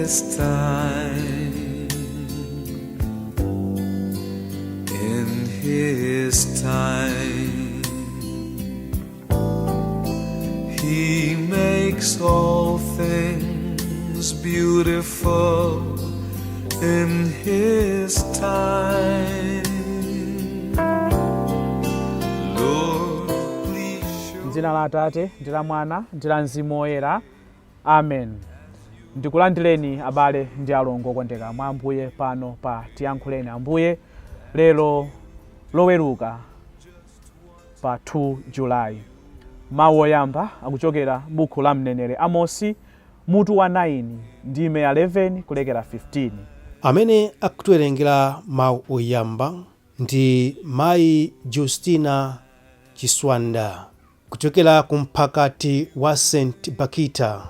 His time. In His time, He makes all things beautiful in His time. Lord, please show. M'dzina la Atate ndi la Mwana ndi la Mzimu Woyera, amen. Ndikulandireni, abale ndi alongo okondeka mwa Ambuye, pano pa Tiyankhuleni Ambuye lero Loweruka pa 2 Julayi. Mawu oyamba akuchokera buku la mneneri Amosi, mutu wa 9, ndime ya 11 kulekera 15. Amene akutiwerengera mawu oyamba ndi Mayi Justina Chiswanda kuchokera ku mphakati wa St Bakita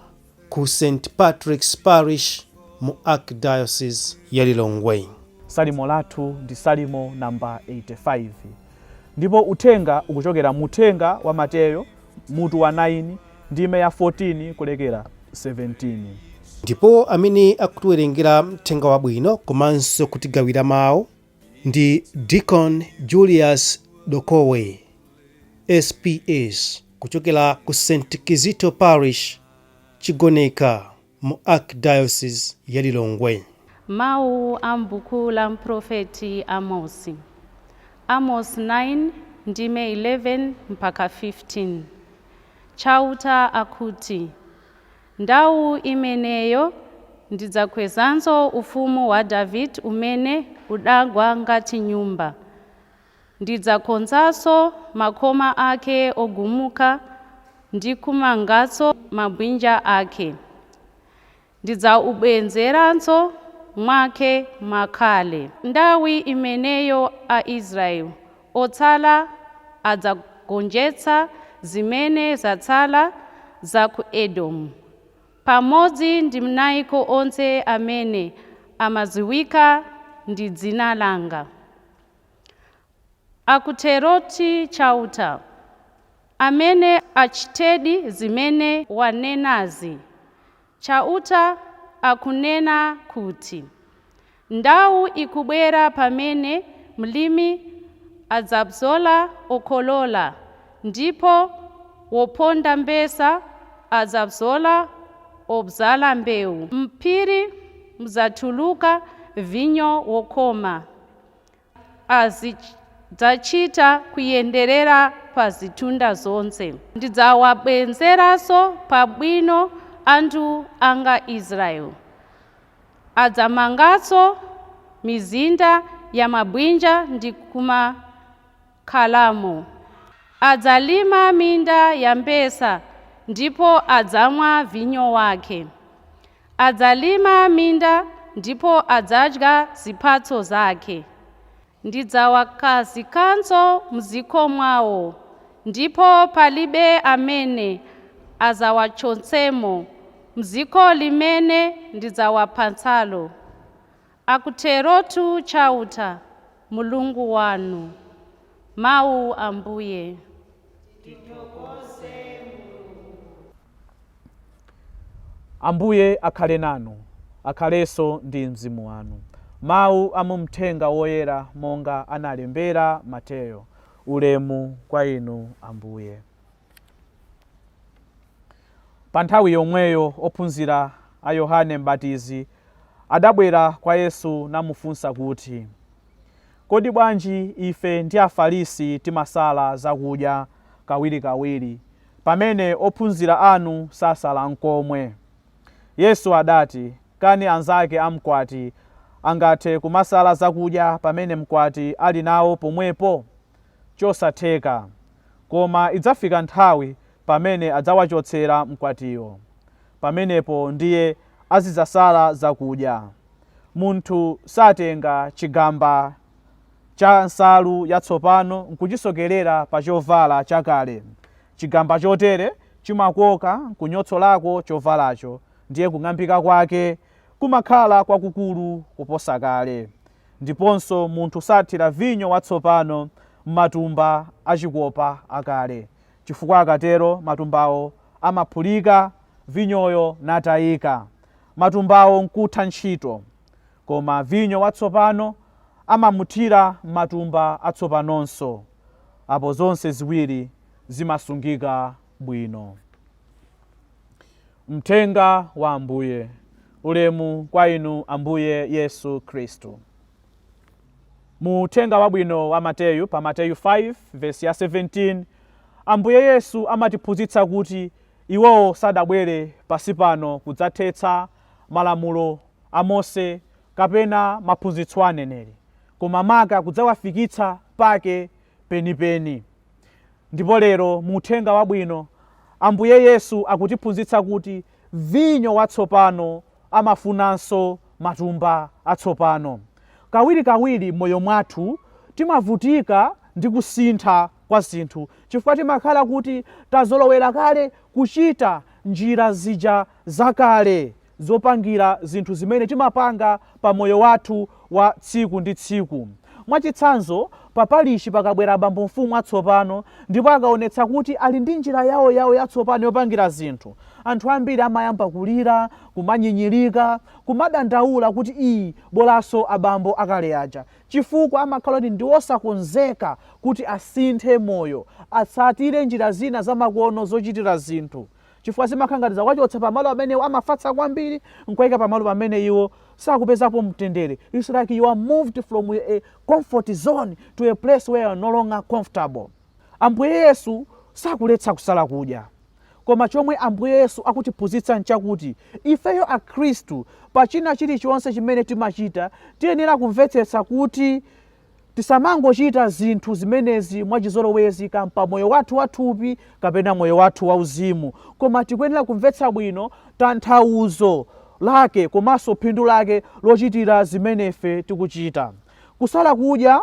ku St Patrick's Parish mu Archdiocese ya Lilongwe. Salimo lathu ndi Salimo namba 85, ndipo uthenga ukuchokera mu Uthenga wa Mateyo, mutu wa 9, ndime ya 14 kulekera 17. Ndipo amene akutiwerengera mthenga wabwino komanso kutigawira mawu ndi Deacon Julius Dokowe SPS kuchokera ku St Kizito Parish, Chigoneka, mu Archdiocese ya Lilongwe. Mawu a m'buku la mprofeti Amosi. Amos 9 ndime 11 mpaka 15. Chauta akuti, "Ndawu imeneyo ndidzakwezanso ufumu wa Davide umene udagwa ngati nyumba. Ndidzakonzanso makoma ake ogumuka ndi kumanganso mabwinja ake. Ndidzaubwezeranso mwake mwakale. Nthawi imeneyo Aisraeli otsala adzagonjetsa zimene zatsala za ku Edomu, pamodzi ndi mayiko onse amene amadziwika ndi dzina langa," akuteroti Chauta, amene achitedi zimene wanenazi. Chauta akunena kuti, "Nthawi ikubwera pamene mlimi adzabzola okolola ndipo woponda mphesa adzabzola obzala mbewu. M'phiri mudzatuluka vinyo wokoma, azidzachita kuyenderera pa zitunda zonse. Ndidzawabwezeranso pabwino anthu anga Israeli. Adzamanganso mizinda ya mabwinja ndi kumakhalamo. Adzalima minda ya mpesa ndipo adzamwa vinyo wake. Adzalima minda ndipo adzadya zipatso zake. Ndidzawakhazikanso m'dziko mwawo, ndipo palibe amene adzawachotsemo m'dziko limene ndidzawapatsalo," akuterotu Chauta Mulungu wanu. Mawu Ambuye. Ambuye akhale nanu. Akhalenso ndi mzimu wanu. Mawu a mu Mthenga Woyera monga analembera Mateyo. Ulemu kwa inu, Ambuye. Pa nthawi yomweyo ophunzira a Yohane Mbatizi adabwera kwa Yesu namufunsa kuti, "Kodi bwanji ife ndi Afarisi timasala zakudya kawirikawiri, pamene ophunzira anu sasala nkomwe?" Yesu adati, "Kani anzake a mkwati angathe kumasala zakudya pamene mkwati ali nawo pomwepo? Chosatheka! Koma idzafika nthawi pamene adzawachotsera mkwatiyo. Pamenepo ndiye azidzasala zakudya. Munthu satenga chigamba cha nsalu yatsopano nkuchisokerera pa chovala chakale. Chigamba chotere chimakoka nkunyotsolako chovalacho, ndiye kung'ambika kwake kumakhala kwakukulu kuposa kale. Ndiponso munthu sathira vinyo watsopano m'matumba achikopa akale, chifukwa akatero matumbawo amaphulika, vinyoyo natayika. matumbawo nkutha ntchito. Koma vinyo watsopano amamuthira m'matumba atsopanonso. Apo zonse ziwiri zimasungika bwino. Mthenga wa Ambuye. Ulemu kwa inu Ambuye Yesu Khristu. Mu Uthenga Wabwino wa Mateyu, pa Mateyu 5 vesi ya 17, Ambuye Yesu amatiphunzitsa kuti iwowo sadabwere pansi pano kudzathetsa malamulo a Mose kapena maphunzitso a aneneri, koma maka kudzawafikitsa pake penipeni. Ndipo lero mu Uthenga Wabwino, Ambuye Yesu akutiphunzitsa kuti vinyo watsopano amafunanso matumba atsopano. Kawirikawiri m'moyo mwathu timavutika ndi kusintha kwa zinthu chifukwa timakhala kuti tazolowera kale kuchita njira zija zakale zopangira zinthu zimene timapanga pa moyo wathu wa tsiku ndi tsiku. Mwachitsanzo, pa parishi pakabwera abambo mfumu atsopano ndipo akaonetsa kuti ali ndi njira yawoyawo yatsopano yopangira zinthu, anthu ambiri amayamba kulira, kumanyinyirika, kumadandaula kuti ii bolanso abambo akale aja chifukwa amakhala kuti ndi osakonzeka kuti asinthe moyo, atsatire njira zina zamakono zochitira zinthu. Chifukwa zimakhala ngati zawachotsa pamalo amene iwo amafatsa kwambiri nkuwaika pamalo pamene iwo sakupezapo mtendere. It's like you are moved from a comfort zone to a place where you are no longer comfortable. Ambuye Yesu sakuletsa kusala kudya. Koma chomwe Ambuye Yesu akutiphunzitsa nchakuti ifeyo Akhristu pa china chilichonse chimene timachita tiyenera kumvetsetsa kuti Tisamangochita zinthu zimenezi mwachizolowezi ka pa moyo wathu wathupi kapena moyo wathu wauzimu, koma tikuyenera kumvetsa bwino tanthauzo lake komanso phindu lake lochitira zimene ife tikuchita. Kusala kudya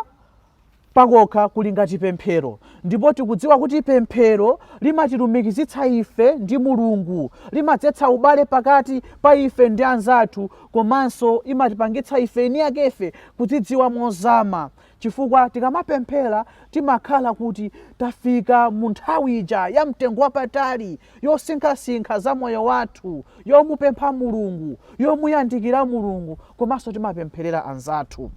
pakokha kuli ngati pemphero, ndipo tikudziwa kuti pemphero limatilumikizitsa ife ndi Mulungu, limadzetsa ubale pakati pa ife ndi anzathu komanso imatipangitsa ife eni akefe kudzidziwa mozama chifukwa tikamapemphera timakhala kuti tafika mu nthawi ija ya mtengo wapatali yosinkhasinkha za moyo wathu, yomupempha Mulungu, yomuyandikira Mulungu komanso timapempherera anzathu.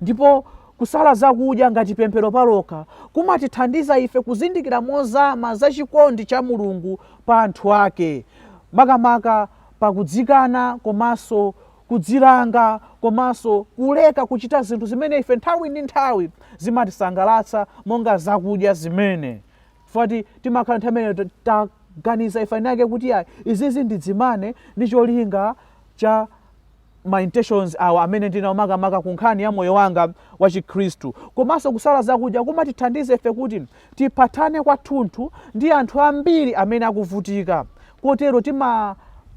Ndipo kusala zakudya ngati pemphero palokha kumatithandiza ife kuzindikira mozama za chikondi cha Mulungu pa anthu ake, makamaka pa kudzikana komanso kudzilanga komanso kuleka kuchita zinthu zimene ife nthawi ndi nthawi zimatisangalatsa monga zakudya zimene chifukwa timakhala nthawi imeneyo taganiza ife eni ake kuti ayi izizi ndidzimane ndi cholinga cha ma intentions awa amene ndinawo makamaka ku nkhani ya moyo wanga wa Chikhristu. Komanso kusala zakudya kumatithandiza ife kuti tiphatane kwathunthu ndi anthu ambiri amene akuvutika. Kotero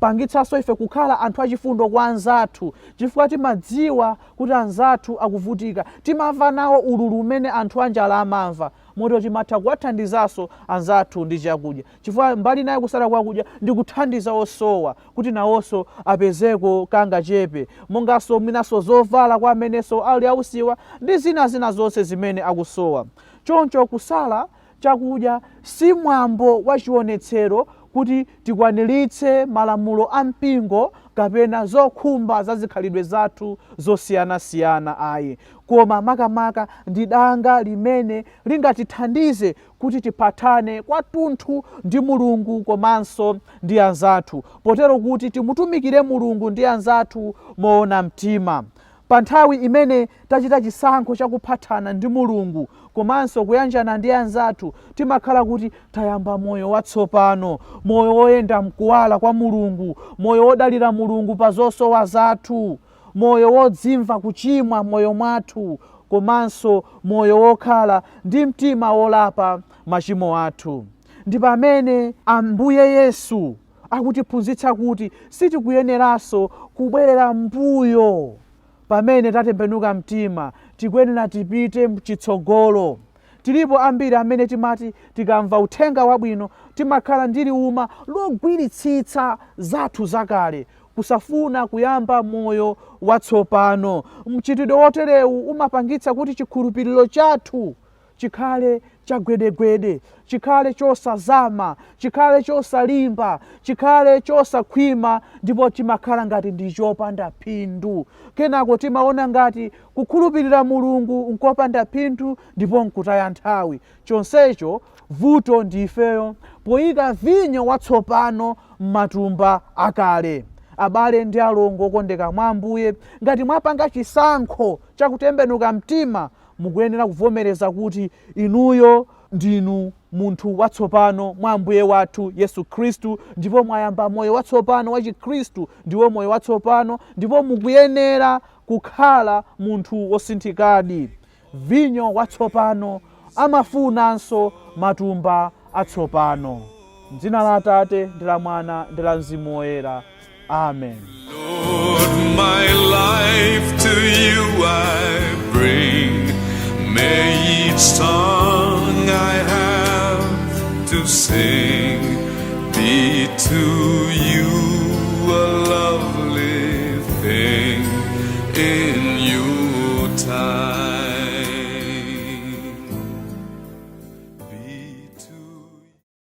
timapangitsanso ife kukhala anthu achifundo kwa anzathu chifukwa timadziwa kuti anzathu akuvutika. Timamva nawo ululu umene anthu anjala amamva. Motero timatha kuwathandizanso anzathu ndi chakudya chifukwa mbali inayi kusala kwakudya ndi kuthandiza osowa kuti nawonso apezeko kangachepe monganso mwinanso zovala kwa amenenso ali ausiwa ndi zina zina zonse zimene akusowa. Choncho kusala chakudya si mwambo wa chionetsero kuti tikwaniritse malamulo a mpingo kapena zokhumba za zikhalidwe zathu zosiyanasiyana ayi, koma makamaka ndi danga limene lingatithandize kuti tiphatane kwatunthu ndi Mulungu komanso ndi anzathu, potero kuti timutumikire Mulungu ndi anzathu moona mtima. Pa nthawi imene tachita chisankho cha kuphatana ndi Mulungu komanso kuyanjana ndi anzathu, timakhala kuti tayamba moyo watsopano, moyo woyenda mkuwala kwa Mulungu, moyo wodalira Mulungu pa zosowa zathu, moyo wodzimva kuchimwa m'moyo mwathu komanso moyo wokhala ndi mtima wolapa machimo athu. Ndi pamene Ambuye Yesu akutiphunzitsa kuti sitikuyeneranso kubwerera m'mbuyo pamene tatembenuka mtima, tikuyenera tipite chitsogolo. Tilipo ambiri amene timati tikamva uthenga wabwino timakhala ndi liuma logwiritsitsa zathu zakale, kusafuna kuyamba moyo watsopano. Mchitidwe woterewu umapangitsa kuti chikhulupiriro chathu chikhale Chagwedegwede, chikhale chosazama, chikhale chosalimba, chikhale chosakhwima, ndipo chimakhala ngati ndi chopanda phindu. Kenako timaona ngati kukhulupirira Mulungu nkopanda phindu ndipo nkutaya nthawi. Chonsecho vuto ndi ifeyo poyika vinyo watsopano m'matumba akale. Abale ndi alongo okondeka mwa Ambuye, ngati mwapanga chisankho chakutembenuka mtima, mukuyenera kuvomereza kuti inuyo ndinu munthu watsopano mwa Ambuye wathu Yesu Khristu, ndipo mwayamba moyo watsopano wa Chikhristu, ndiwo moyo watsopano, ndipo mukuyenera kukhala munthu wosinthikadi. Vinyo watsopano amafunanso matumba atsopano. M'dzina la Atate ndi la Mwana ndi la Mzimu Woyera, amen. Lord, my life to you I bring. May each song I have to sing be to you a lovely thing in